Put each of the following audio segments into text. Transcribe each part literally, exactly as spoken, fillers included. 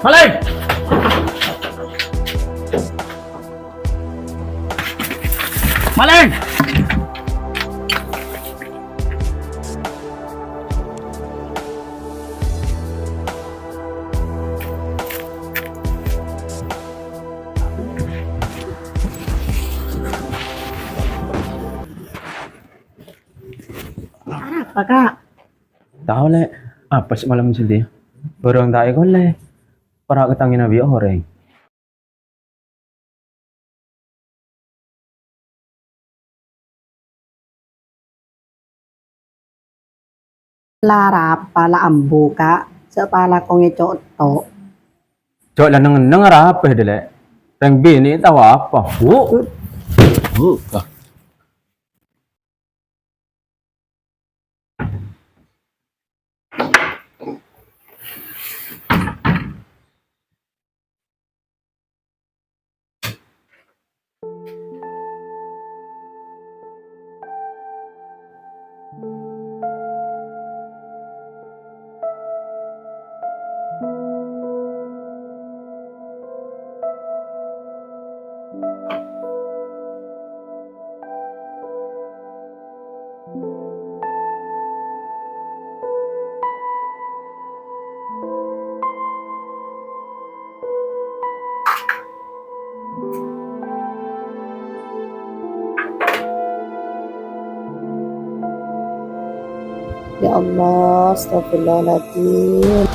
Malèng! Malèng! Arapa, Ka'? Tao, Lè'. Apes malem sè dhiyâ. Bhârâng ta' èkollè. Para' katangngèna bi' orèng. La arapa la ambu, Ka'? Sè palakongè co'-, to'. Jhâ' la neng-enneng arapa, Dhi, Lè'? Rèng binè' tao apa? Wu. Wu, Ka'. Ya Allah, astagfirullahaladzim.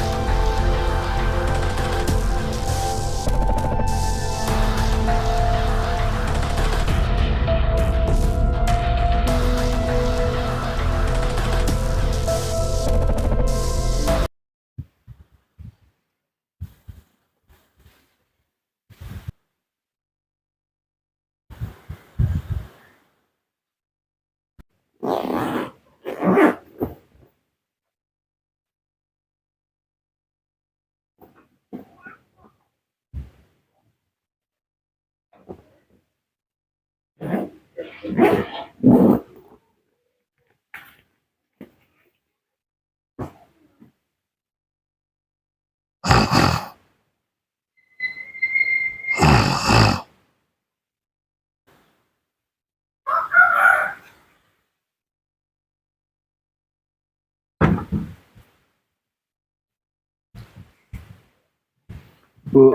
Bu,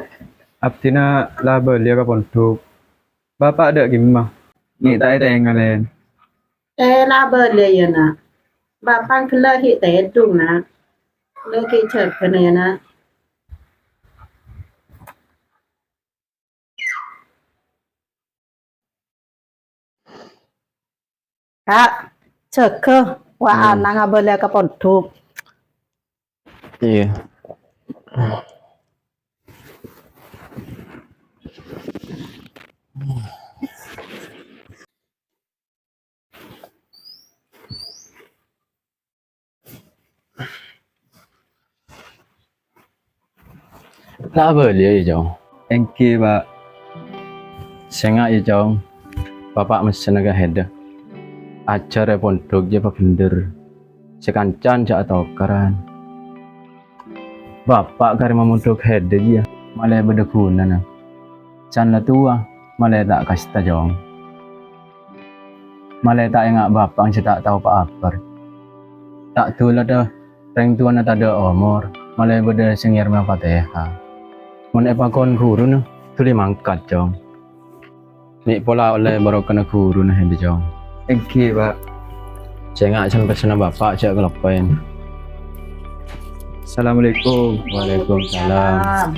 abdhina la abâliyâ ka pondhuk. Bapa' dâ' kemma? Mè' ta' ètengalè. Eh, la abâliyâ, yâ, Na'. Bapa' ghellâ' ghi' tèdung, Na'. Lo ghi' jâgâna, yâ, Na'. Ka', jâgâ, wa, hmm, ana' ngabâlâ ka pondhuk. Iyâ. La abâliyâ, yâ, Cong? Èngghi, Pa'. Sènga', yâ, Cong. Bapa' messenna ka Hèdâ. Ajhâr è pondhuk jhâ' pabhendher. Sakancana jhâ' atokaran. Bapa' karè mamondhuk Hèdâ jiyâ malè bâdâ ghunana. Can la towa, malè ta' kasta, Cong. Malè ta' enga' bapa' sè ta' tao pa-apa. Ta' dulatè rèng towana tadâ' omor, malè bâdâ sè ngèrèma Fatèha. Mon èpakon ghuruna, dhuli mangkat, Cong. Mè' pola ollè barokana ghuruna Hèdâ, Cong. Èngghi, Pa'. Sènga' sèmpèssana bapa' jhâ' kaloppaèn. Assalamualaikum. Waalaikumsalam.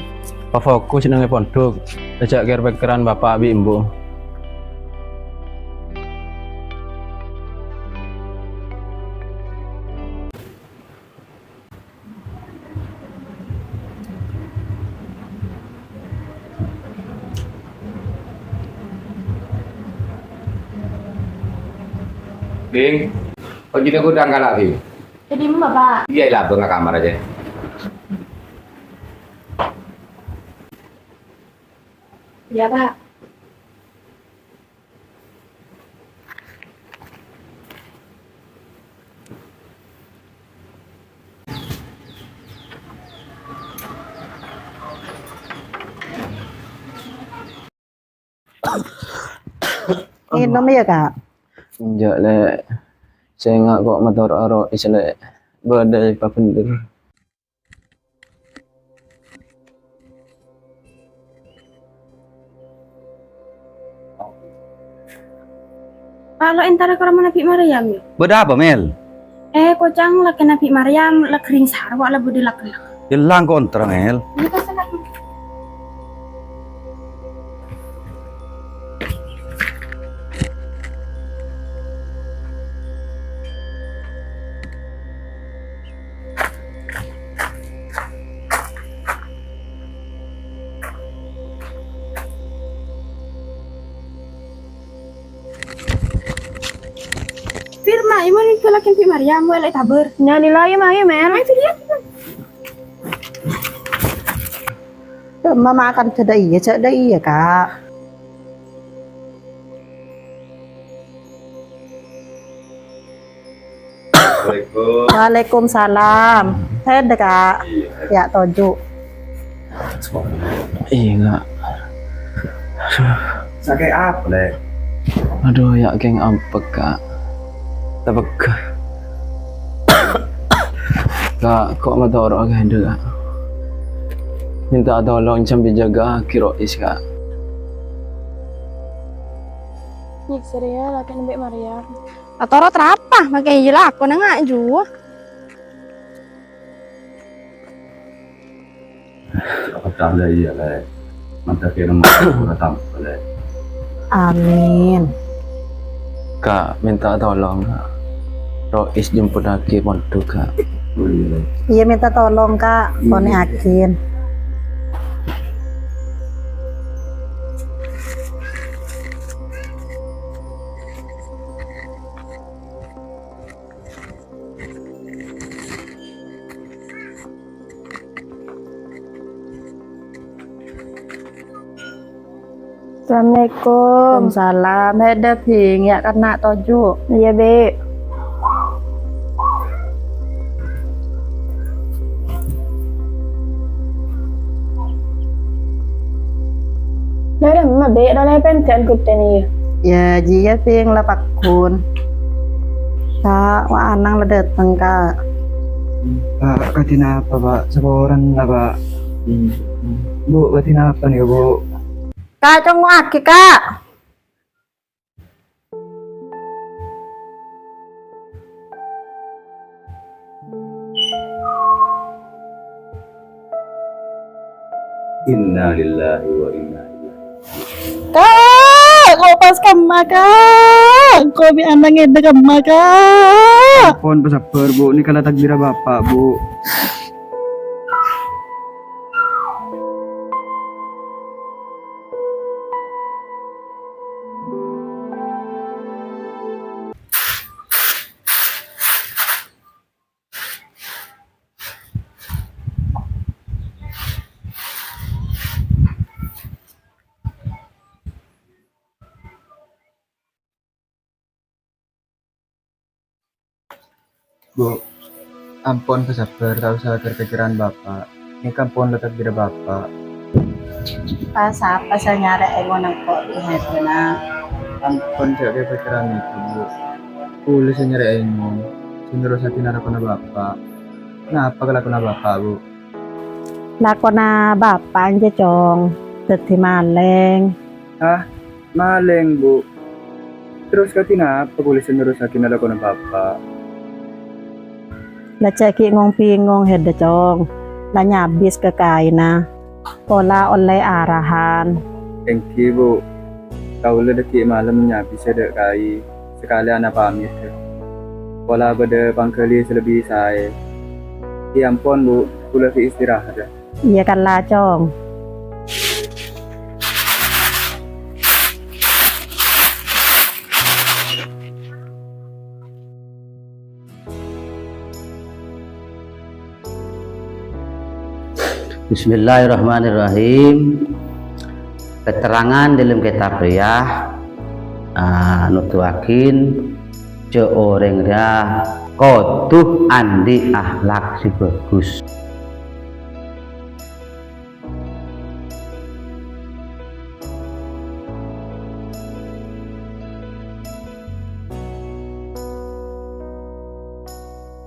Pafokus neng è pondhuk, jhâ' kèr-pèkkèran bapa' bi' embu'. Bing, kok jadi aku udah galak, Bing? Jadi, Mbak, Pak. Iya, lah, Bang, ke kamar aja. Iya, Pak. Ngènom yâ, Ka'? Enjâ', Lè'. Sènga' ko' matoro'a Rois, Lè'. Bâdâ èpabhendher. Kalau entara ka romana Bi' Maryam, yâ? Bâdâ apa, Mel? Eh, koca'na lakèna Bi' Maryam, la ghering sara, wa la bâdâ lak-, lak. Yâ, lang kontra, Mel. Ini kan salah. Firma, iman itu lagi Bi' Maryam, wa la ètabâr. Nyani la, yâ, ma, yâ, Mel. Ayo, lihat. Mama akan cedda' iyâ, cedda' iyâ, Ka'. Assalamualaikum. Waalaikumsalam. Sèdhâ, Ka'. Iyâ. Yâ, toju'. Iyâ, Ka'. Sakè' apa, Lè'? Adhu, yâ, kèng ampek, Ka'. Tapegghâ. Ka', ko' matoro'a Ka' Hendra, Ka'. Mènta tolong sambi jâgâ'aghi Rois, Ka'. Nyèksa rèya lakèna Bi' Maryam. Atoro' trapa, makè iyâ lakona nga' juwâ. Percaya iya, Lè'. Mantap ya, nomor ora tambah, Lè'. Amin. Ka', mènta tolong, Ka'. Rois jemputtaghi pondhuk, Ka'. Oh, iya, Lè'. Iyâ, mènta tolong, Ka'. Iyâ, iyâ. Konè'aghin. Assalamualaikum. Waalaikumsalam. Sèdhâ, Bhing. Yâ, kanna' toju'. Iyâ, Bi'. Dâremma, Bi', rowa la èpèntè'an ghutèn iyâ? Yâ, jiyâ, Bhing, la pagghun. Ka', wa' Anang la dâteng, Ka'. Pak, kadhi napa, Pak? Saporana, Pak. Bu, kadhi napa nèka, Bu? Ka', congngo'aghi, Ka'. Innalillahi wa inna ilaihi. Ka', ko' pas kemma, Ka'? Ko' bi' Anang ngèdhâ kemma, Ka'? Ampon, pasabbhâr, Bu. Nèka la takdirra Bapa', Bu. Bu, ampon pasabbhâr, ta' osa kèr-pèkkèran Bapa'. Nèka ampon la takdirra Bapa'. Pas sapa sè nyarè èngon engko' bi' hèdhâna? Ampon jhâ' kèr-pèkkèran nèka, Bu. Kaulâ sè nyarè èngon, sè nerrossaghi lakona Bapa'. Napa kalakona Bapa', Bu? Lakona Bapa' enjâ', Cong, dhâddhi malèng. Hah? Malèng, Bu? Terros kadhi napa kaulâ sè nerrossaghi lakona Bapa'? La jhâ' ghi' ngong-bingong hèdhâ, Cong. La nyabis ka kaèna. Pola ollè arahan. Èngghi, Bu. Kaulâ dhâggi' malem nyabis è dâ' kaè. Sakalèyan apamèt. Pola bâdâ pangghâli sè lebbi saè. Yâ ampon, Bu. Kaulâ ghi' istirahat, yâ. Iyâ, kala, Cong. Bismillahirrahmanirrahim. Keterangan dalam kitab rèya, ah, nuduwaghi jhâ' orèng rèya kodhu andi' akhlak sè bhâghus.